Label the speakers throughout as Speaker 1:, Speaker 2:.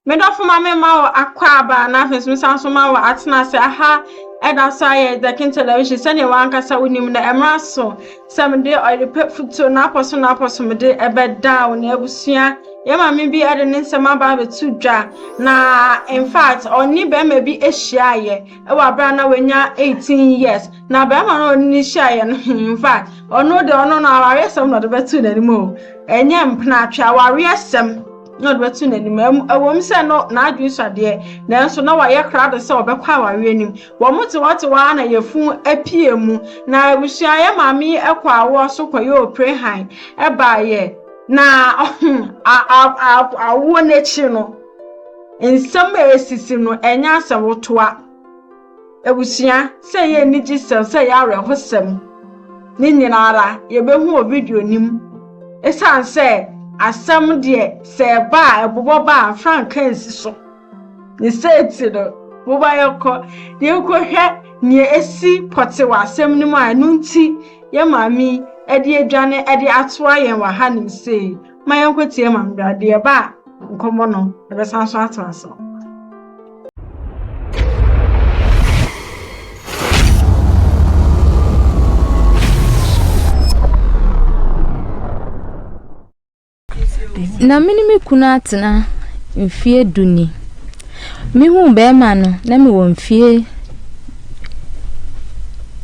Speaker 1: Me dɔfo ma me ma wo akwaaba na afei nso mesan so ma wo atena ase aha ɛda so ayɛ The King Television sɛnea wankasa wonim no ɛmmra so sɛ mede ɔyerepɛ futuo n'apɔ so n'apɔ so mede ɛbɛda wo na abusua yɛ maame bi ɛde ne nsɛm aba abɛto dwa na in fact ɔne bɛrima bi ahyiaeɛ ɛwɔ abere a na wanya 18 years na bɛrima no ɔne ne hyiaeɛ no in fact ɔno de ɔno no awareɛsɛm na ɔde bɛto n'anim o ɛnyɛ mpenatwe awareɛsɛm na ɔde bɛto n'anim. Ɛwom sɛ no n'adwene sua deɛ, nanso na wayɛ krado sɛ ɔbɛkɔ awareɛ anim. Wɔn te hɔ te hɔ ara na yafunu apue mu. Na abusua yɛ maame yi kɔ awoɔ so kɔyɛ oprehan baeɛ. Na awoɔ no akyi no, nsɛm a ɛsisi no, ɛnyɛ asɛm Abusua, sɛ ɛyɛ anigyesɛm, sɛ ɛyɛ awerɛhosɛm, ne nyinaa ara yɛbɛhu wɔ video no mu. Ɛsiane sɛ asɛm deɛ sɛ ɛba a ɛbobɔ ba a frankaa nsi so. Ne sɛ no, momma yɛnkɔ na yɛnkɔhwɛ nea esi pɔte wɔ asɛm no mu a ɛno nti yɛn maame yi de adwane de atoa yɛn wɔ hanom sei. Ma yɛnkɔtie Maame Bra deɛ ɛba a nkɔmmɔ no ɛbɛsan so atoa so.
Speaker 2: Na me ne me kunu atena mfeɛ du ni. Mehuu barima no, na mewɔ mfeɛ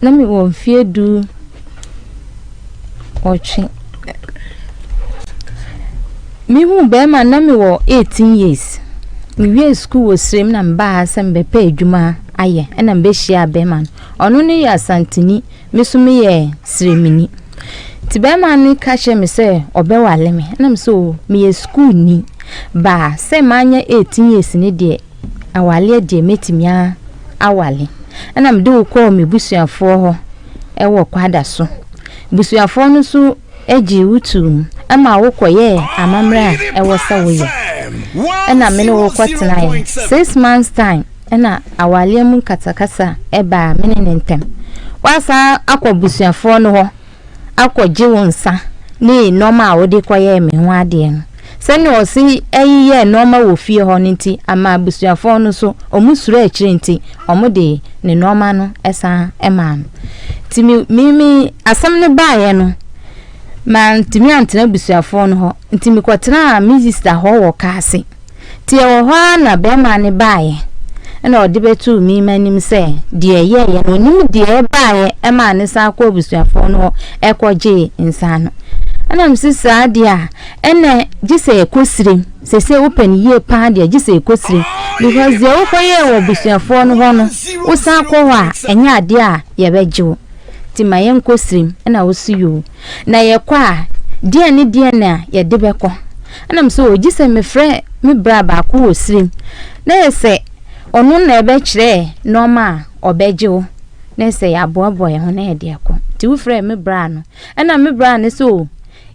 Speaker 2: na mewɔ mfeɛ du wɔtwe. Mehuu barima no na mewɔ 18 years. Mewiee sukuu wɔ Sirem na mebaa ha sɛ mebɛpɛ adwuma ayɛ ɛna mebɛhyiaa barima no. Ɔno no yɛ Asanteni, me nso meyɛ Siremni. Nti barima no ka kyerɛɛ me sɛ ɔbɛwale me ɛna me sɛ oo meyɛ sukuuni baa sɛ manyɛ 18 years no deɛ awaleɛ deɛ mɛtumi awale. Ɛna mede wo kɔɔ me busuafoɔ hɔ wɔ Kwada so. Busuafoɔ no nso gyee wo too mu ma wokɔyɛɛ amammerɛ a ɛwɔ sɛ woyɛ. Ɛna me ne wo kɔtenaeɛ. 6 months time ɛna awaleɛ mu nkasakasa ɛbaa me ne ne ntam. Woasan akɔ busuafoɔ no hɔ akɔgye wo nsa ne nneɛma a wode kɔyɛɛ me ho adeɛ no. Sɛnea ɔsi ɛyeyɛɛ nneɛma wɔ fie hɔ no nti ama abusuafoɔ no nso ɔmo suro akyire nti ɔmo de ne nneɛma no ɛsan ɛmaa no. Nti me asɛm no baeɛ no mantumi antena abusuafoɔ no hɔ nti mekɔtenaa me sister hɔ wɔ Kaase. Nti ɛwɔ hɔ ara na bɛrima no baeɛ ɛna ɔde bɛtoo me m'anim sɛ deɛ ɛyɛeɛ no onim deɛ ɛbaeɛ ɛmaa ne san kɔ abusuafoɔ no hɔ ɛkɔgyee nsa no. Ɛna mese saa deɛ a ɛnɛ gye sɛ ɛkɔ sirem sese wopɛ no yie paa deɛ gye sɛ ɛkɔ sirem because deɛ wokɔyɛɛ wɔ abusuafoɔ no hɔ no wosan kɔ hɔ a ɛnyɛ adeɛ a yɛbɛgye wo nti ma yɛnkɔ sirem ɛna wosi yoo na yɛkɔ a deɛ ne deɛ na yɛde bɛkɔ ɛna mesɛ o gye sɛ mefrɛ me bra baako wɔ sirem na yɛ sɛ ɔno na ɛbɛkyerɛ nneɛma a ɔbɛgye wo na sɛ yɛaboaboa yɛn ho na yɛde akɔ nti wofrɛ me bra no ɛna me bra no sɛ o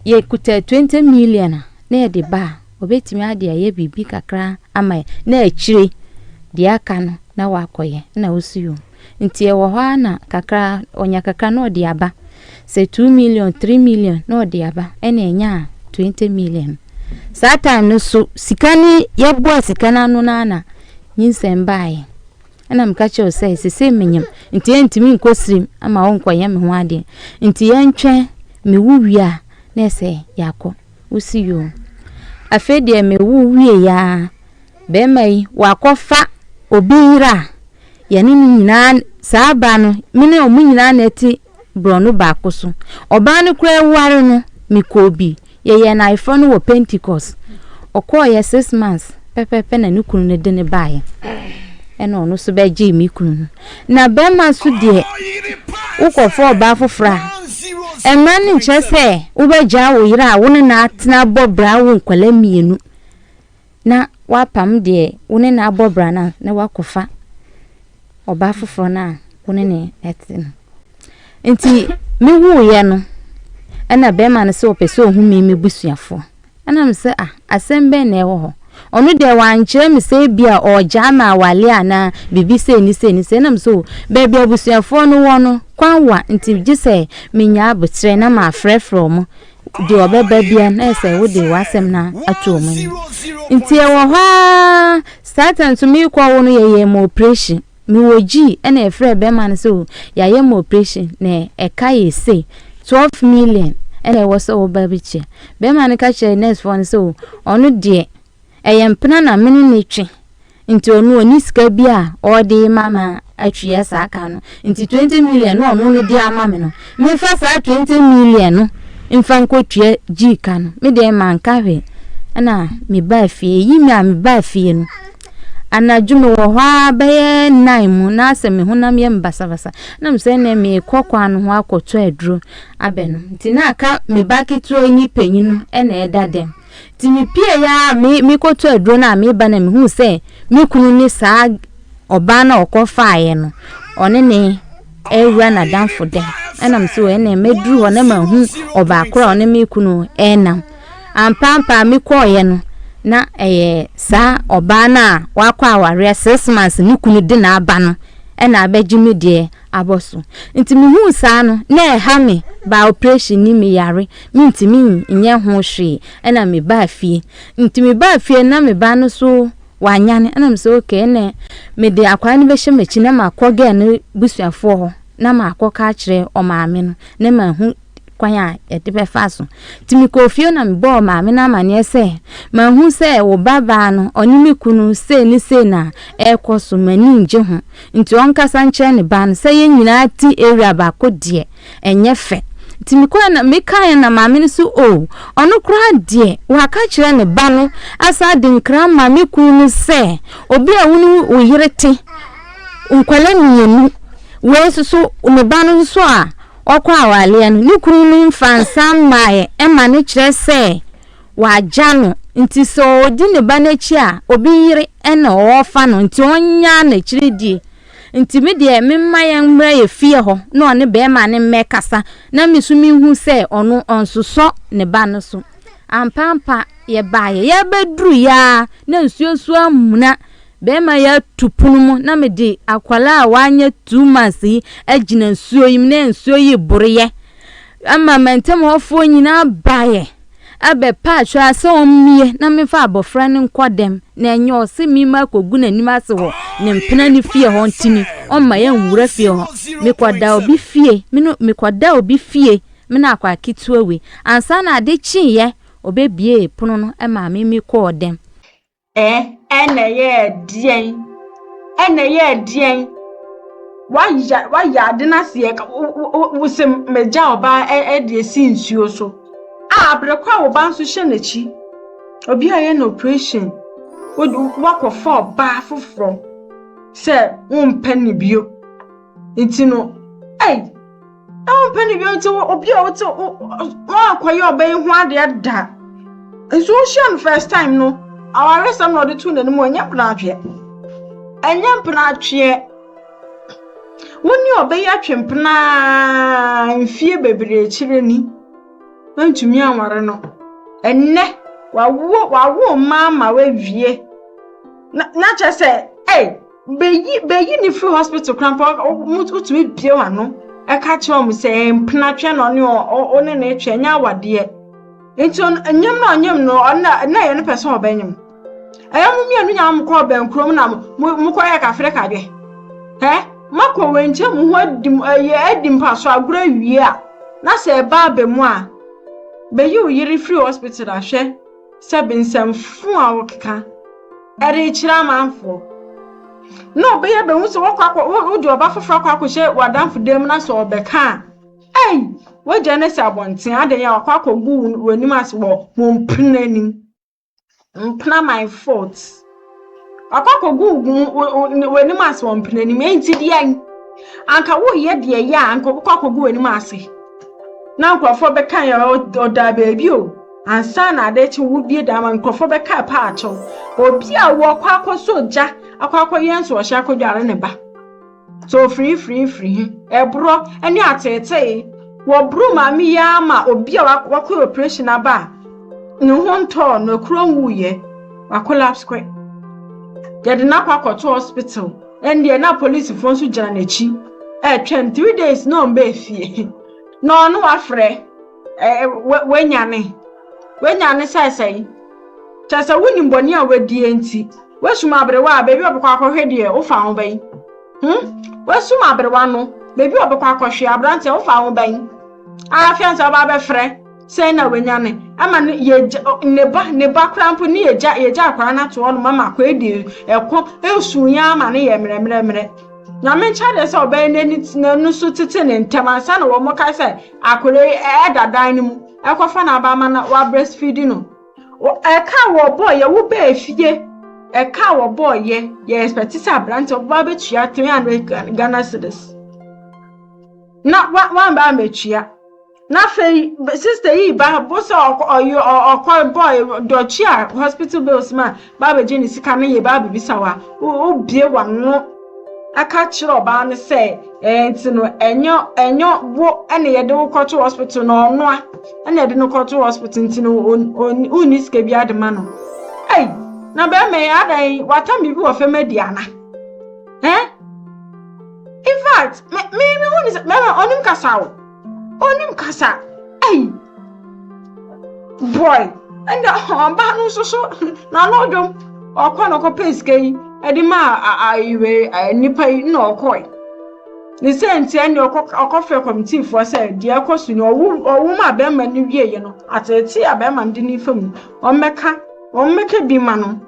Speaker 2: yɛkuta 20 million a na yɛde ba a obɛtumi ade ayɛ biribi kakra ama yɛ na akyire deɛ aka no na wakɔyɛ na wosi o nti ɛwɔ hɔ ara na kakra ɔnya kakra na ɔde aba sɛ 2 million 3 million na ɔde aba ɛna ɛnya a 20 million saa time no so sika ne yɛboa sika no ano no na nyinsɛn baeɛ ɛna meka kyerɛ wo sɛ sese menyam nti yɛntumi nkɔ sirim ama wo nkɔyɛ me ho adeɛ nti yɛntwɛn mewo wie a na ɛsɛ yɛakɔ wosi yoo afei deɛ mewo wie yaa bɛrima yi wakɔfa obi yere a yɛne no nyinaa saa ba no me ne ɔmo nyinaa na ɛte borɔno baako so ɔbaa no koraa ware no mekɔɔ bi yɛyɛ n'ayeforɔ no wɔ Pentecost ɔkɔɔyɛ 6 months pɛpɛpɛ na ne kunu no de ne baeɛ ɛna ɔno nso bɛgyee me kunu no na bɛrima nso deɛ wokɔfa ɔbaa foforɔ a mmara no nkyerɛ sɛ wobɛgyaa wo yere a wo ne no atena bɔ bra wo nkwadaa mmienu na woapam deɛ wo ne no abɔ bra no na woakɔfa ɔbaa foforɔ no a wo ne ne ɛte no nti mewuiɛ no ɛna bɛrima no sɛ ɔpɛ sɛ ɔhu me me busuafoɔ ɛna me sɛ ah asɛm bɛn na ɛwɔ hɔ ɔno deɛ wankyerɛ me sɛ ebi a ɔgyaa ma awale anaa biribi sei ne sei ne sei ɛna me sɛ o baabi abusuafoɔ no wɔ no kwan wa nti gye sɛ menya abotrɛ na maafrɛfrɛ ɔmo. Deɛ ɔbɛba bia na ɛsɛ wode w'asɛm no ato wɔn anim. Nti ɛwɔ hɔ ara saa time nso merekɔ wo no yɛyɛɛ me operation. Mewɔ G ɛna yɛfrɛɛ bɛrima no sɛ o yɛayɛ me operation na ɛka yɛ sei 12 million ɛna ɛwɔ sɛ woba bɛtua. Bɛrima no ka kyerɛɛ nursefoɔ no sɛ o ɔno deɛ ɛyɛ mpena na me ne no twe nti ɔno ɔnni sika bi a ɔde rema me atua saa ka no nti 20 million na ɔno no de ama me no memfa saa 20 million no mfa nkɔtua G ka no. Me deɛ manka hwee ɛna mebaa fie. Ɛyi me a mebaa fie no Anadwo mewɔ hɔ ara bɛyɛ nnan mu na asɛ me honam yɛ me basabasa. Na mesɛ ɛnneɛ merekɔ kwan no ho akɔtɔ aduro abɛnom. Nti na aka me ba ketewa yi ne panyin no na ɛda dɛm. Nti mepieeɛ ara me mekɔtɔ aduro no a meba na mehuu sɛ me kunu ne saa ɔbaa no a ɔkɔfaeɛ no, ɔne ne rewura n'adamfo dɛm. Ɛna mesɛ ɛnneɛ mɛduru hɔ na mahu ɔbaa korɔ a ɔne me kunu renam. Ampaampa a mekɔeɛ no, na ɛyɛ saa ɔbaa no a wakɔ awareɛ 6 months ne kunu de n'aba no ɛna abɛgye me deɛ abɔ so. Nti mehuu saa no, na ɛha me ba operation ni meyare, mentumi nyɛ ho hwee ɛna mebaa fie. Nti mebaa fie na me ba no so wanyane ɛna mesɛ okay ɛnɛ mede akwadaa no bɛhyɛ m'akyi na makɔ girl no busuafoɔ hɔ na makɔka akyerɛ ɔmaame no na mahu kwan a yɛde bɛfa so. Nti mekɔɔ fie na mebɔɔ maame no amanneɛ sɛ mahu sɛ wo babaa no ɔne me kunu sei ne sei na ɛrekɔ so m'ani ngye ho. Nti ɔnkasa nkyerɛ ne ba no sɛ yɛn nyinaa te area baako deɛ ɛnyɛ fɛ. Nti mekɔɛ na mekaeɛ na maame no so o ɔno koraa deɛ waka kyerɛ ne ba no asa de nkra ma me kunu no sɛ obi a wo ne wo yere te nkwadaa mmienu wei nso so ne ba no nso a ɔkɔ awareɛ no ne kunu no mfa nsa mmaeɛ ɛma no kyerɛ sɛ wagya no nti sɛ ɔdi ne ba n'akyi a obi yere ɛna ɔrefa no nti ɔnya n'akyiri die nti me deɛ memma yɛn mmra yɛ fie hɔ na ɔne bɛrima ne mmɛkasa na me so mehu sɛ ɔno ɔnsosɔ ne ba no so. Ampampa yɛbaeɛ yɛbɛduru yaa na nsuo nso amuna bɛrima yi atu pono mu na mede akwadaa a wanyɛ 2 months yi agyina nsuo yi mu na nsuo yi boreɛ ama mantam hɔfoɔ nyinaa baeɛ abɛpa atwerɛ sɛ ɔmmie na memfa abɔfra no nkɔ dɛm na ɛnyɛ ɔse mema akɔgu n'anim ase wɔ ne mpena ne fie hɔ ntini ɔmma yɛnwura fie hɔ. Mekɔda obi fie mene mekɔda obi fie mene akwadaa ketewa wei ansa na ade kyeeɛ ɔbɛbie pono no ma me mekɔɔ dɛm.
Speaker 1: Ɛna ɛyɛɛ deɛn? Ɛna ɛyɛɛ deɛn? Wayɛ wayɛ ade no ase yɛ wo sɛ megya ɔbaa ɛde esi nsuo so. A abere kɔ a wo ba nso hyɛ n'akyi. Obi a yɛ no operation, wakɔfa ɔbaa foforɔ sɛ wompɛ ne bio. Nti no, ɛy, na wompɛ ne bio nti obi a wote woankɔyɛ ɔbaa yi ho adeɛ da. Nso wohyia no first time no, awaresɛm na ɔde too n'anim, ɛnyɛ mpenatweɛ. Ɛnyɛ mpenatweɛ. Wo ne ɔbaa yi atwe mpena mfie bebree akyire ni. Woantumi anware no. Ɛnnɛ, wawo wawo mma ama wawie. Na na kyerɛ sɛ, ɛy, beyi beyi ne firi hospital koraa mpo wotumi bie w'ano ɛka kyerɛ wɔn sɛ mpenatweɛ na ɔne ɔne ne twe ɛnyɛ awadeɛ. Nti ɔnyam na ɔnyam no ɔno na ɛyɛ no pɛ sɛ ɔbɛnyam. Ɛyɛ mo mmienu nyinaa mo kɔɔ bɛnkurom na mo mo kɔyɛ kafre kadwe. Hɛ, makɔ wɔn nkyɛn mo ho adi ɛyɛ adi mpa so agorɔ awie a na sɛ ɛba aba mu a bɛyi wo yere firi hospital ahwɛ sɛ nsɛmfo a wɔkeka ɛde kyerɛ amanfoɔ. Na ɔbɛyɛ bɛhu sɛ wɔkɔ akɔ wode ɔba foforɔ akɔ akɔhyɛ w'adamfo dan mu na sɛ ɔbɛka a ei, wagya no si abɔnten adan a wakɔ akɔgu w'anim ase wɔ wɔn mpena anim. Mpena my fault. Wakɔ akɔgu w'anim ase wɔ mpena anim. Enti deɛn? Anka woyɛ deɛ yɛ a anka wobɛkɔ akɔgu w'anim ase. Na nkurɔfoɔ bɛka yɛ ɔda baabi o. Ansa na ade kye wobie da ama nkurɔfoɔ bɛka pa akyɛw. Obi a wɔkɔ akɔsɔ gya akɔ akɔyɛ nsoɔhyɛ akɔdware ne ba. So ofiri firi firi he ɛborɔ ne ateetee wɔboro maame yi ama obi a wakɔ operation aba a ne ho ntɔɔ no ekuro nwuyɛ wacollapse kɔ yɛde no akɔ akɔto hospital. Ɛndeɛ na polisifoɔ nso gyina n'akyi ɛretwɛn 3 days na ɔmbɛɛ fie na ɔno wafrɛ. Ɛ wanyane. Wanyane sɛ sɛn? Kyerɛ sɛ wonim bɔne a wadie nti, woasum aberewa a baabi a ɔbɛkɔ akɔhwɛ deɛ wofa ho bɛn? Hmm? Woasum aberewa no, baabi a ɔbɛkɔ akɔhwɛ aberanteɛ wofa ho bɛn? Afei ansa ɔba abɛfrɛ sɛn na wanyane ama no yɛgya ne ba ne ba koraa mpo ne yɛgya yɛgya akwaraa no ato hɔ nom ama akwaraa di ɛko esu yɛn ama no yɛ mmerɛmmerɛmmerɛ. Nyame nkyɛ deɛ sɛ ɔbɛyɛ n'ani n'ani so tete ne ntɛm ansa na wɔn kae sɛ akwadaa yi ɛda dan no mu ɛkɔfa n'aba ama na wa breastfeed no. Ɛka a wɔbɔɔ yɛ wo bɛɛ fie ɛka a wɔbɔɔ yɛ yɛ expect sɛ aberante ɔbɛba abɛtua 300 Ghana cedis na wa wamba ambɛtua. Na afei sister yi ba bo sɛ ɔyɛ ɔkɔ bɔɔ dɔkye a hospital bills ma ba abɛgye ne sika no yɛ ba abɛbisa wa wobie w'ano aka kyerɛ ɔbaa no sɛ ɛɛ nti no ɛnyɛ ɛnyɛ wo ɛna yɛde wo kɔto hospital na ɔnoa ɛna yɛde no kɔto hospital nti no wonni sika bi ade ma no. Ei, na bɛrima yi adan watam biribi wɔ fam adi ana? Eh? In fact, me me me hu ne sɛ bɛrima ɔnim kasa o. Ɔnim kasa. Ei! Boy, ɛnna ɔbaa no nso so n'ano dwom. Ɔkɔ na ɔkɔpɛ sika yi ɛde maa ayiwe nipa yi na ɔkɔe. Ne sɛ nti ɛnna ɔkɔ ɔkɔfrɛ kɔmitiifoɔ sɛ deɛ ɛkɔ so no ɔwo ɔwo ma bɛrima no wieɛ no ateetee a bɛrima no de ne fam no ɔmmɛka ɔmmɛka bi ma no.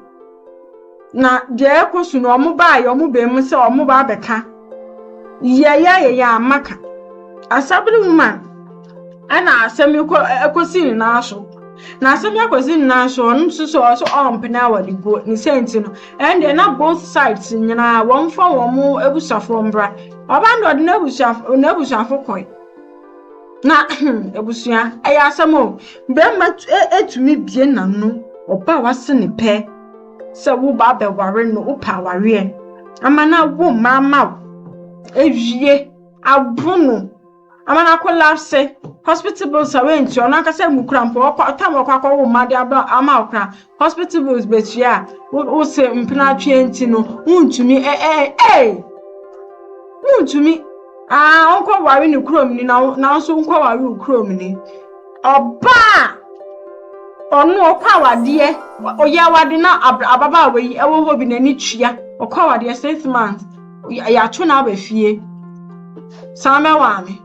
Speaker 1: Na deɛ ɛkɔ so no ɔmo baayɛ ɔmo bɛn mu sɛ ɔmo ba abɛka. Yɛyɛ yɛyɛ amaka. Asabere woman ɛna asɛm yi kɔ ɛkɔsi ne nan so. Na asɛm yi akɔsi ne nan so ɔno nso so ɔso ɔmpene awareguo ne sɛ nti no ɛndeɛ na both sides nyinaa wɔmfa wɔn abusuafoɔ mbra. Ɔbaa no ɔde n'abusuafo n'abusuafo kɔe. Na abusua ɛyɛ asɛm o. Bɛrima etumi bie n'ano ɔbaa wase ne pɛ sɛ wo ba abɛware no wopɛ awareɛ ama na wo mma ama wo ewie abo no ama na collapse hospital bills a wentua ɔno ankasa mu kura mpo ɔkɔ tam ɔkɔ akɔwo mma de aba ama wo kora hospital bills betua a wo se mpena atwe nti no wontumi ɛ ɛ ɛ wontumi aa ɔnkɔ ware ne kurom ni na na nso nkɔ ware wo kurom ni. Ɔbaa ɔno ɔkɔ awadeɛ ɔyɛ awade na ababaawa yi ɛwɔ hɔ bi n'ani tua ɔkɔ awadeɛ 6 months yɛato no aba fie saa mɛwaa me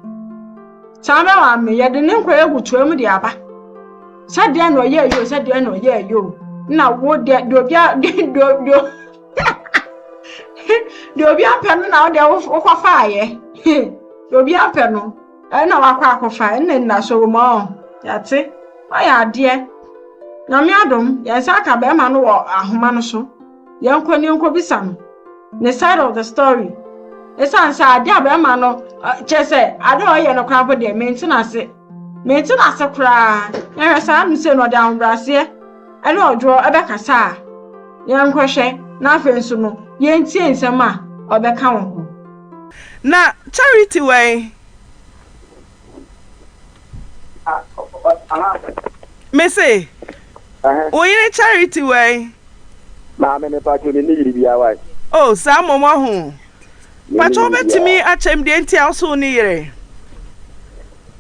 Speaker 1: saa mɛwaa me yɛde ne nkwa egu toa mu de aba sɛdeɛ na ɔyɛ yi o sɛdeɛ na ɔyɛ yi o na wo deɛ deɛ obi a deɛ deɛ deɛ obi apɛ no na wo deɛ wokɔfa ayɛ deɛ obi apɛ no ɛna wakɔ akɔfa ɛna nna so wɔ mu ɔ yɛate ɔyɛ adeɛ. Nyame adom yɛn nsa aka bɛrima no wɔ ahoma no so. Yɛnkɔ ne yɛnkɔ bisa no ne side of the story. Ɛsiane sɛ adeɛ a bɛrima no kyerɛ sɛ ade a ɔyɛ no koraa mpo deɛ mente n'ase mente n'ase koraa. Yɛhwɛ saa no sɛ no ɔde ahobrɛaseɛ ɛne ɔdwoɔ ɛbɛkasa a yɛnkɔhwɛ na afei nso no yɛntie nsɛm a ɔbɛka wɔ ho.
Speaker 3: Na Charity wɛn? Mese, wo yere Charity wɛn?
Speaker 4: Maame mepa kyɛw ne yere biara wae.
Speaker 3: Oh, saa mmom ɔho. Pakyɛ wobɛtumi akyɛm deɛ nti a wo so wo ne yere?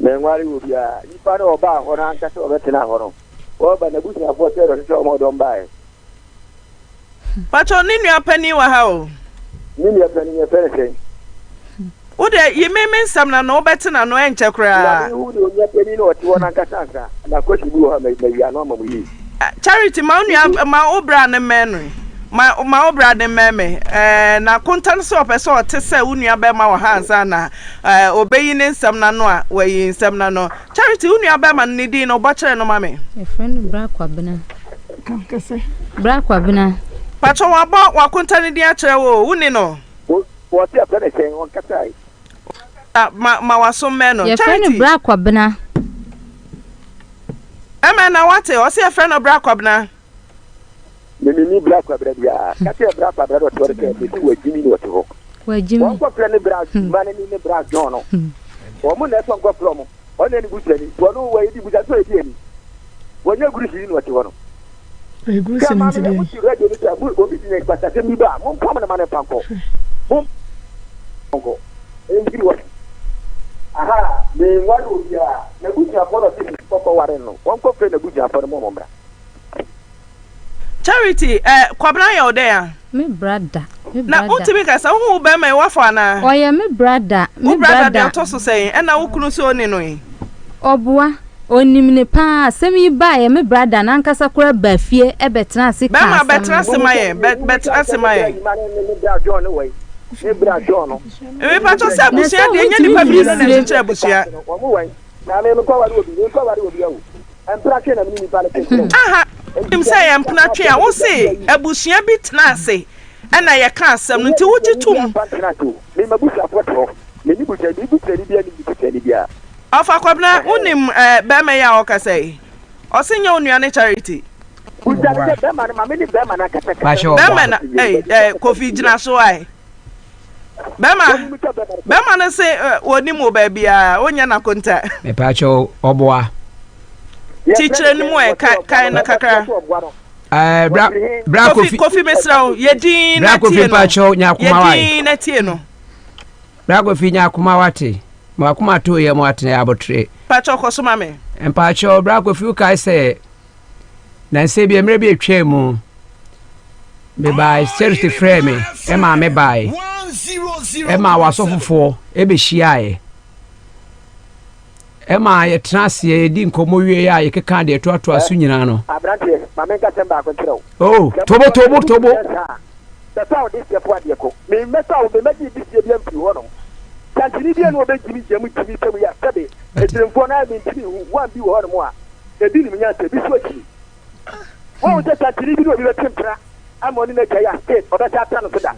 Speaker 4: Menware wɔ biara. Nipa no ɔbaa hɔ no ankasa ɔbɛtena hɔ no. Wɔba n'abusuafoɔ sɛ ɔhwehwɛ ɔma ɔdɔm baeɛ.
Speaker 3: Pakyɛ ne nua panin wɔ ha o.
Speaker 4: Ne nua panin yɛfrɛ no sɛn?
Speaker 3: Wo deɛ yi me me nsɛm na no wobɛte na no ɛnkyɛ
Speaker 4: Na
Speaker 3: koraa.
Speaker 4: mehu de onua panin no ɔte hɔ no ankasa ansa. Na kwasi bi wɔ hɔ a mawi ano ama mo yie.
Speaker 3: Charity ma wo nua ma wo bra ne mmɛn no. Ma wo bra ne mmɛn me. Ɛɛ na konta no sɛ ɔpɛ sɛ ɔte sɛ wo nua bɛrima wɔ ha ansa na ɛɛ ɔbɛyi ne nsɛm n'ano a wayi nsɛm n'ano. Charity wo nua bɛrima no ne din no bɔ kyerɛ no ma me.
Speaker 2: Yɛfrɛ no Bra Kwabena. Bra Kwabena.
Speaker 3: Pakyɛ wabɔ wakonta ne din akyerɛ wo o, wo ni no.
Speaker 4: Wɔte afrɛ no sɛn ɔnkasa.
Speaker 3: Ma waso mmɛn no.
Speaker 2: Yɛfrɛ no
Speaker 3: Charity.
Speaker 2: Bra Kwabena.
Speaker 3: Ɛmɛ na wate ɔsɛ yɛfrɛ no Bra Kwabena.
Speaker 4: Mimi ni Bra Kwabena biara. Kasa yɛ Bra Kwabena na ɔte hɔ no sɛ mesi wagyimi na ɔte hɔ.
Speaker 2: Wagyimi.
Speaker 4: Wɔn kɔfrɛ ne Bra ma ne ne Bra John no. Wɔn mo na ɛsɛ nkɔfrɛ wɔn. Ɔno ne busuani. Wɔn no wɔyɛ di busa so edi ani. Wɔnyɛ gurusi na ɔte hɔ no.
Speaker 5: Egurusi
Speaker 4: Sɛ
Speaker 5: no
Speaker 4: maame
Speaker 5: nti
Speaker 4: yɛ
Speaker 5: deɛ.
Speaker 4: mo ti radio no sɛ mo obi di ne nkwatasɛm bi ba a mo mpam no ma ne mfa nkɔ. Mo nkɔ. Ɛmfiri hɔ. Ahaa, menware obiara. N'abusuafoɔ na ɔse menkɔkɔware no. Wɔnkɔfrɛ n'abusuafoɔ no ma wɔmmra.
Speaker 3: Charity, eh, Kwabena yɛ wo dɛn a?
Speaker 2: Me brada, me
Speaker 3: Na
Speaker 2: brada.
Speaker 3: wontumi kasa, wohu wo bɛrima yi, woafɔ anaa?
Speaker 2: Ɔyɛ me brada, me
Speaker 3: Wo brada deɛ
Speaker 2: brada.
Speaker 3: ɔtɔ so sɛn? Ɛna wo kunu nso ɔnni no yi?
Speaker 2: Ɔboa, ɔnim no paa. Asɛm yi baeɛ, me brada no ankasa koraa baa fie bɛtenaa ase kaa
Speaker 3: Bɛrima,
Speaker 2: asɛm
Speaker 3: bɛtena
Speaker 2: no.
Speaker 3: ase ma yɛn, bɛ, bɛtena ase ma yɛn. Mepakyɛ sɛ
Speaker 2: Na sɛ
Speaker 3: abusua deɛ, ɛnyɛ
Speaker 2: wontumi
Speaker 3: nnipa
Speaker 2: mfiri
Speaker 3: mmienu na
Speaker 2: serem.
Speaker 3: ɛkyekyere abusua. Aha, wonim sɛ yɛn mpena twe a, wose abusua bi tena ase ɛna yɛka asɛm no, nti wogye tom. Ɔfa Kwabena, wonim eh, bɛrima yi a ɔkasa yi? Ɔse nyɛ wo nua ne Charity. Bɛrima na, eh, eh, Kofi gyina so ae. Bɛrima, bɛrima no se eh, wɔnim wo baabiara, wonyɛ n'akonta.
Speaker 5: Mepaakyɛw, ɔboa.
Speaker 3: Kyikyerɛ no mu ɛ, ka, kae no kakra.
Speaker 5: Ɛɛ, bra, bra
Speaker 3: Kofi,
Speaker 5: Kofi.
Speaker 3: Kofi mesrɛ wo, yɛ din
Speaker 5: Bra
Speaker 3: na
Speaker 5: Kofi
Speaker 3: tie no.
Speaker 5: mpaakyɛw, nya
Speaker 3: Yɛ
Speaker 5: akoma wae.
Speaker 3: din na tie no.
Speaker 5: Bra Kofi nya akoma wate. Ma wakoma to yɛ mu atena yɛ abotere.
Speaker 3: Mpakyɛw kɔ so ma me.
Speaker 5: Mpaakyɛw, bra Kofi wokae sɛ Nnansa bi, mmerɛ bi a ɛtwaa mu, mebae, Charity frɛɛ me maa mebae, ɛmaa w'asɔfofoɔ ɛbɛhyiaeɛ, ɛmaa yɛtena aseɛ, yɛdi nkɔmmɔ wie a yɛkeka deɛ ɛtoatoa so nyinaa no.
Speaker 4: Aberanteɛ, ma menka asɛm baako nkyerɛ wo.
Speaker 5: Oh, tobo, tobo, tobo.
Speaker 4: Bɛfa wo deseɛ po adeɛ kɔ. Memmɛfa wo, memmɛgye deseɛ bi amfiri hɔnom. Santini bi a na ɔbɛgyimi gya mu gyimi sɛ mu yɛ sɛbe, atirimfoɔ no ara mentumi nhu, one bi wɔ hɔnom a, Ebi nim nyansa, ebi nso akyiri. Woahu sɛ santene bi ne obi bɛtwe mpena ama ɔne no agyae a, still ɔbɛsan atra no so da.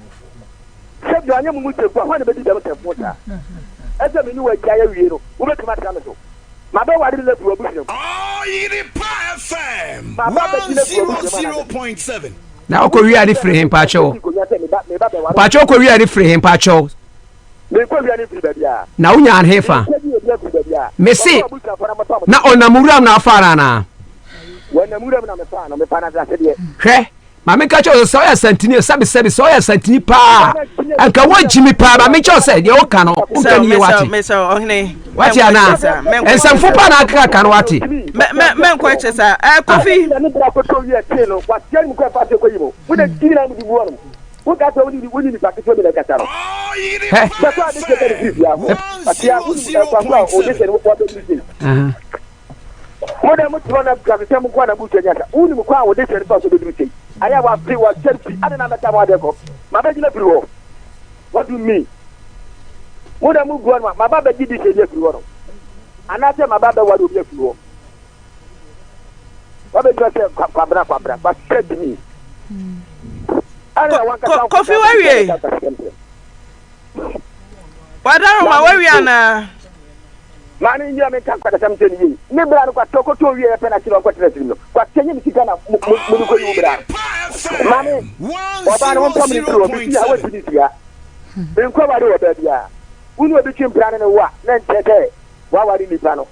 Speaker 4: Sɛ bi anyɛ mo mu sɛmfo a, hwan na obedi dɛm nsɛmfo saa? Ɛsɛ me ne wo agyae awie no, wobɛtumi atra me so. Mabɛware no afiri w'abusua mu. Maba abɛgye no afiri w'abusua mu anaasɛ?
Speaker 5: Na wokɔ wia ne firi he mpakyɛw? Mpakyɛw wokɔ wia ne firi he mpakyɛw?
Speaker 4: Menkɔ wia no mfiri baabiara.
Speaker 5: Na wonyaa no hefa?
Speaker 4: Menkɔgye obi afiri baabiara.
Speaker 5: Mese,
Speaker 4: Wɔkɔ abusuafoɔ na motɔ mo
Speaker 5: na ɔnam wuram na afaa no anaa?
Speaker 4: Wɔnam wuram na mefaa no, mefaa no asasedeɛ.
Speaker 5: Hwɛ, ma menka kyerɛ wo sɛ, sɛ woyɛ Asanteni o, sɛbesɛbe, sɛ woyɛ Asanteni paa a, anka woagyi me paa. Ma menkyerɛ wo sɛ, deɛ woka no, wonka no yie, woate? Woate anaa? Nsɛmfo paa na akeka no, woate?
Speaker 3: Mɛnkɔ akyire saa. Kofi.
Speaker 4: Woka sɛ wone wone nipa ketewa bi na ɛkasa no.
Speaker 5: Hɛ.
Speaker 4: Bɛkɔ a de kyɛ ne firi fie ahɔ. Atia wone ɛkwanko a ɔde sɛ no wɔabɛduru sei. Mo dɛ mo te hɔ na brasesɛm nko a na mo twa nyasa. Wonim kwan a wɔde sɛ no fa so bɛduru sei. Ayɛ a wafe wahyɛ fi ade na mɛta mo adeɛ kɔ. Mabɛgyina firi hɔ. What do you mean? Mo dɛ mo gu hɔ no ma maba bɛgye di sɛ bi afiri hɔ no. Anaasɛ maba bɛware obi afiri hɔ. Wabɛgyina sɛ kwabena kwabena wahyɛ dimi.
Speaker 3: Kofi wawie. Wadaroma wawie anaa?
Speaker 4: Maame nyina me nka nkwatasɛm nkyerɛ no yie. Ne bra no kwatɔ kɔtɔ wie yɛ pɛ na kyerɛ ɔnkɔtena tirim no. Kwatɔ nyɛ me sika na mo mo de kɔyi wo bra. Maame ɔbaa no ho mpam ne firi hɔ mesi ha wantumi nsi ha. Menkɔ ware wɔ baabiara. Wo ne obi twe mpena ne ne wo a na nkyerɛ sɛ Waware nipa no.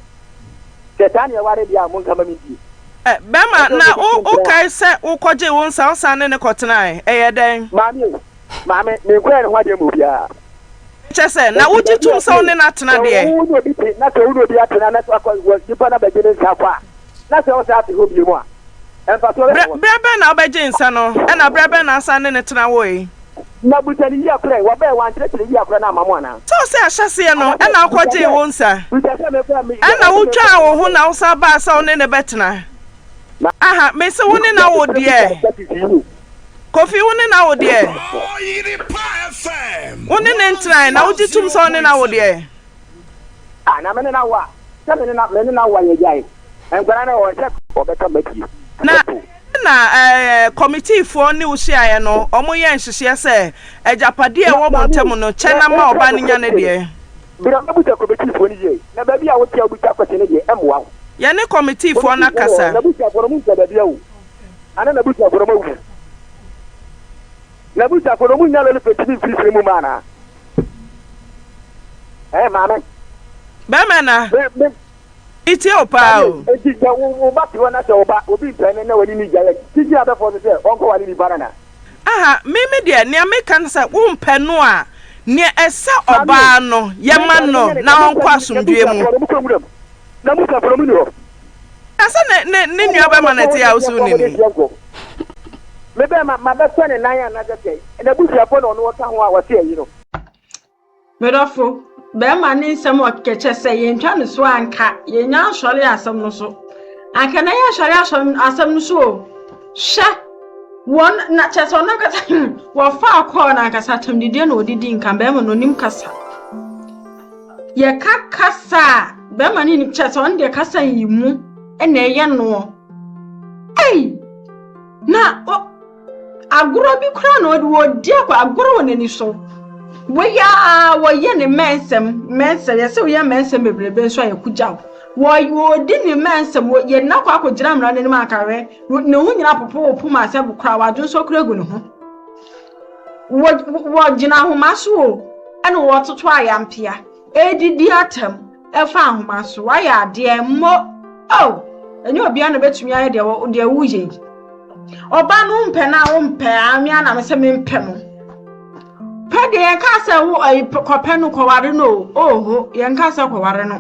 Speaker 4: Sɛ saa na yɛware deɛ a, monka ma mendie.
Speaker 3: Ɛ, bɛrima, na wo, wokae sɛ wokɔgyee wo nsa, wosan ne no kɔtenae. Ɛyɛɛ dɛn?
Speaker 4: Maame o, maame, menkɔyɛɛ ne ho adeɛ mma obiara.
Speaker 3: Kyerɛ sɛ, na
Speaker 4: Enti
Speaker 3: wogye
Speaker 4: baabi
Speaker 3: tom
Speaker 4: a
Speaker 3: sɛ wo
Speaker 4: ɔte,
Speaker 3: ne no atena
Speaker 4: sɛ
Speaker 3: deɛ?
Speaker 4: wo ne obi te, na sɛ wo ne obi atena, na sɛ wakɔ, wɔ, nipa no abɛgye ne nsa akɔ a, na sɛ wosan te hɔ bio a, mfasoɔ bɛn na
Speaker 3: Berɛ,
Speaker 4: ɛwɔ so?
Speaker 3: berɛ bɛn na wobɛgyee nsa no, ɛnna berɛ bɛn na asan ne no tena woe?
Speaker 4: Na busa no yie akora yi, wɔbɛɛ wɔankyerɛkyerɛ yie akora no amma mo anaa?
Speaker 3: Sɛ ɔsɛ ahyɛseɛ no
Speaker 4: Anaasɛ
Speaker 3: ɛna
Speaker 4: busa
Speaker 3: wokɔgyee
Speaker 4: sɛ,
Speaker 3: wo nsa,
Speaker 4: busa sɛ mekɔ a me,
Speaker 3: ɛna
Speaker 4: ɔse mekɔ
Speaker 3: wotwaa wo ho
Speaker 4: sɛ.
Speaker 3: na wosan baa sɛ wo ne no bɛtena.
Speaker 4: Na
Speaker 3: Aha, mese wo ne no awo
Speaker 4: mesrɛ
Speaker 3: deɛ.
Speaker 4: busa justice yi o.
Speaker 3: Kofi, wo ne no awo deɛ. Wo ne no ntenae na wogye tom sɛ wo ne no awo deɛ.
Speaker 4: Ah, na me ne no awo a, sɛ me ne no, me ne no awo a yɛgyae. Nkwadaa no wɔ sɛ wɔbɛka m'atie.
Speaker 3: Na ɛyɛ na ɛɛ kɔmitiifoɔ ne wo hyiaeɛ no, wɔyɛɛ nhyehyeɛ sɛ agyapadeɛ a
Speaker 4: Na
Speaker 3: ɛwɔ mo
Speaker 4: maame
Speaker 3: ntam no, kyɛ
Speaker 4: na
Speaker 3: na ma
Speaker 4: meka
Speaker 3: ɔbaa no nya
Speaker 4: nokorɛ
Speaker 3: ne
Speaker 4: kyerɛ
Speaker 3: deɛ.
Speaker 4: Bere a mabisa kɔmitiifoɔ no yie, na baabi a wote a wobisa kwɛhyɛn no deɛ, ɛmmoa wo.
Speaker 3: Yɛne kɔmitiifoɔ no
Speaker 4: Kɔmitiifoɔ wɔ hɔ,
Speaker 3: akasa.
Speaker 4: n'abusuafoɔ no, wɔnnkura baabi awu, anaa n'abusuafoɔ no, wɔawuwu. N'abusuafoɔ no, wɔnnya lɔre fɛ ntumi mfiri fie mu mma anaa? Ɛɛ, maame.
Speaker 3: Bɛrima na.
Speaker 4: Me, me.
Speaker 3: Metie wo paa o.
Speaker 4: Maame, enti sɛ wo, wo ba te hɔ na sɛ wo ba, obi mpɛ no na w'ani ne gyae a, kyikyi na bɛfɔ no sɛ ɔnkɔware nipa no anaa?
Speaker 3: Aha, me me deɛ nea meka ne sɛ wompɛ no a, Nea ɛsɛ ɔbaa no, yɛma no na ɔnkɔ asomdwoeɛ mu. Na sɛ ne ne ne nua bɛma na ɛte a wosi wo ne ni.
Speaker 4: Me bɛma mabɛsɔ ne nan anaasɛ sɛ n'abusuafoɔ na ɔno ɔka ho a wɔse ayi no.
Speaker 1: Me dɔfo, bɛrima ne nsɛm a ɔkeka kyɛ sɛ yɛntwa ne so anka yɛnya nsɔre asɛm no so. Anka na yɛnsɔre asɛm no so o. Hwɛ, wɔn na kyɛ sɛ ɔno ankasa hmm, wɔfaa kɔɔ no ankasa atɛmdidie na ɔdidi nka bɛrima no onim kasa. Yɛka kasa a bɛrima no nim kyɛ sɛ ɔno deɛ kasa yi mu na ɛyɛ noɔ. Ei! Na Agorɔ bi koraa na ɔde wɔdi akɔ agorɔ wɔ n'ani so. Wei a wɔyɛ ne mmɛnsɛm mmɛnsɛm yɛsɛ woyɛ mmɛnsɛm bebrebe nso a yɛkogya wo. Wɔ wɔdi ne mmɛnsɛm wɔ yɛde no akɔ akɔgyina mmara n'anim anka hwɛ ne ho nyinaa popo wɔ pum asɛ koraa wadwo nso kora gu ne ho. Wɔ wɔgyina ahoma so o ɛna wɔtoto ayampea. Ɛredidi atɛm ɛfa ahoma so wayɛ adeɛ mmɔ oh ɛnyɛ obiara na obetumi ayɛ deɛ wɔ deɛ woyɛ yi ɔbaa no wompɛ no a wompɛ a me ara na me sɛ mempɛ no pɛ deɛ yɛn kaa sɛ wo ɛyi kɔpɛ no kɔware no o oho yɛn kaa sɛ kɔware no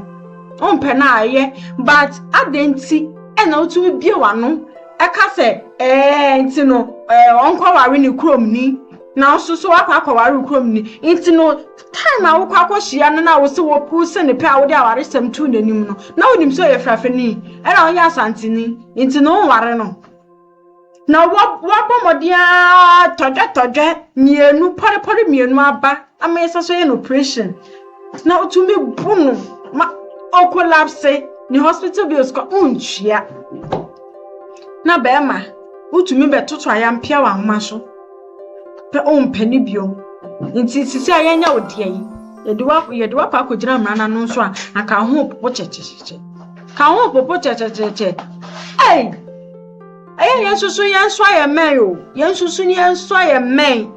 Speaker 1: wompɛ no a ɛyɛ but adɛn nti ɛna wotumi bie w'ano ɛka sɛ ɛɛ nti no ɛɛ ɔnkɔware ne kurom ni na nso so wakɔ akɔware wo kurom ni nti no Time a wokɔ akɔhyia no na wose wose ne pɛ a wode awaresɛm too n'anim no, na wonim sɛ ɔyɛ Frafeni ɛna ɔnyɛ Asanteni, nti no wonware no. Na wabɔ mmɔden ara tɔdwɛtɔdwɛ mmienu, pɔrepɔre mmienu aba ama yɛsa so yɛ no operation. Na wotumi bu no ma ɔkolapse ne hospital bills kɔ wontua. Na bɛrima wotumi bɛtoto ayampea wɔ ahoma so. pɛ wompɛ no bio. Nti sisi a yɛnyɛ wo deɛ yi, yɛde wo yɛde wo akɔ akɔgyina mmara no ano nso a, anka wo ho popo kyɛkyɛkyɛkyɛ. Ka wo ho popo kyɛkyɛkyɛkyɛ. Ei! Ɛyɛ yɛn nso so yɛn nso ayɛ mmɛn o. Yɛn nso so yɛn nso ayɛ mmɛn.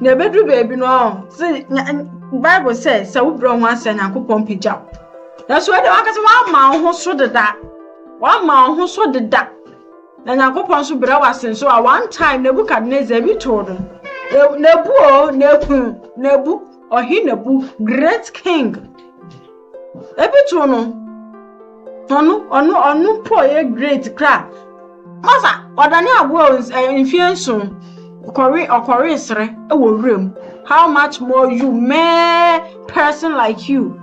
Speaker 1: Na ɛbɛduru baabi no ɔ, sɛ Bible sɛ sɛ wobrɛ wo ho ase a Nyankopɔn pagya wo. Nanso ɛdeɛ wankasa woama wo ho so deda. Woama wo ho so deda. Na Nyankopɔn nso brɛ wo ase nso a one time Nebuchadnezzar bi too no. Nebu o, Nebu, Nebu, ɔhe Nebu, great king. Ebi too no. Ɔno, ɔno, ɔno mpo ɔyɛ great kra. Masa, ɔdane aboa o, mfie nson. Ɔkɔwe, ɔkɔwe sere wɔ wuram. How much more you, mere person like you.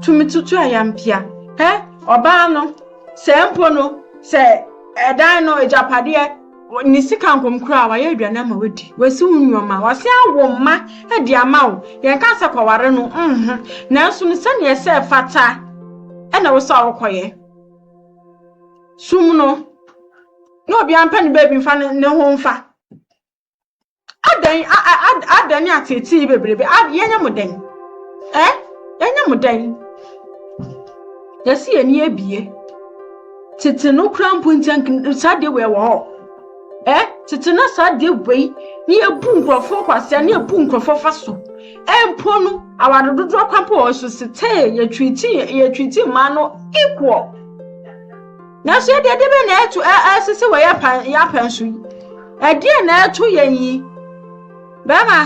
Speaker 1: Tumi tutu ayampia. Hɛ, ɔbaa no. Sɛ mpo no, sɛ ɛdan no, agyapadeɛ, ne sika nkɔm koraa a, wayɛ aduane ama wadi, wasi wo nneɛma, wasan awo mma de ama wo. Yɛnka sɛ kɔware no, nho. Nanso no, sɛdeɛ ɛsɛ ɛfata ɛna wo sɛ wokɔyɛ. Sum no, na obiara mpɛ ne baabi mfa ne ho mfa. Adɛn adɛn ne ateetee bebrebe yɛnyɛ mo dɛn ɛ yɛnyɛ mo dɛn yɛsi yɛn ani abie tete no kura mpo nti saa deɛ wei wɔ hɔ ɛ tete na saa deɛ wei ne yɛbu nkurɔfoɔ kwasea ne yɛbu nkurɔfoɔ fa so mpo no awade dodoɔ kwan po wɔ so setee yɛtwiti yɛtwiti mmaa no equal. Nanso yɛde ɛdeɛ bɛn na ɛto ɛsese wɔ yɛn apɛn so yi? Ɛdeɛ na ɛto yɛn yi? Bɛrima,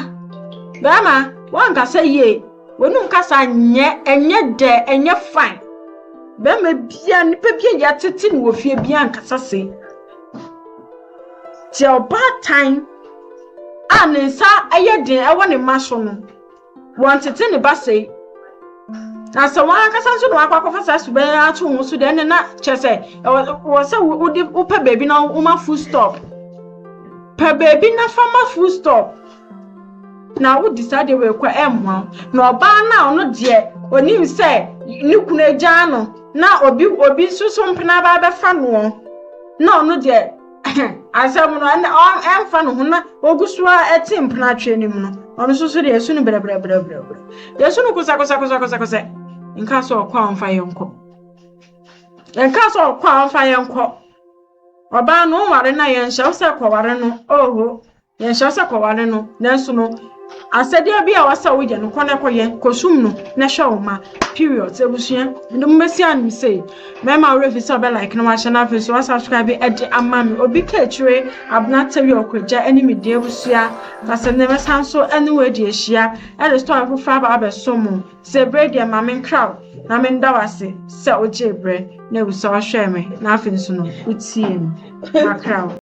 Speaker 1: bɛrima, wankasa yie. W'anum kasa nyɛ, ɛnyɛ dɛ, ɛnyɛ fine. Bɛrima bia, nipa bia yɛatete no wɔ fie bia nkasa se. Deɛ ɔbaatan a ne nsa yɛ den ɛwɔ ne mma so no, Wɔntete ne ba sei. Na sɛ wɔn ankasa nso na wakɔ akɔfa saa suban yi ato wɔn so deɛ ɛne na kyerɛ sɛ wɔ sɛ wode wopɛ baabi na woma full stop. Pɛ baabi na fa ma full stop. Na wodi saa deɛ wei kɔ ɛmmoa wo. Na ɔbaa no a ɔno deɛ onim sɛ ne kunu agyaa no na obi obi nso so mpena aba abɛfa noɔ na ɔno deɛ Asɛm no, ɛnna ɛmfa ne ho na ogu so ara te mpenatwe no mu no, ɔno nso so deɛ yɛsu no brɛbrɛbrɛbrɛbrɛ. Yɛsu no kosɛkosɛkosɛkosɛ. Nka sɛ ɔkɔ a ɔmfa yɛn nkɔ. Nka sɛ ɔkɔ a ɔmfa yɛn nkɔ. Ɔbaa no, wonware no a yɛnhyɛ wo sɛ kɔware no. Oho, yɛnhyɛ wo sɛ kɔware no. Nanso no, Asɛdeɛ bi a ɛwɔ sɛ woyɛ no, kɔ na kɔyɛ, kɔsum no na hwɛ wo mma. Period. Abusua, mede mo bɛsi anom sei. Mɛma wo werɛ fi sɛ wobɛ like na wahyɛ na afei so wasubscribe de ama me. Obi ka akyire, Abena Tawi Ɔkoragya ne me din abusua. Na sɛ nnɛ mɛsan so ne wo adi ahyia de story foforɔ aba abɛso mo. Sɛ berɛ deɛ ma menkra wo na menda wo ase sɛ wogyee berɛ na abusua wohwɛɛ me na afei nso no wotiee me. Makra wo.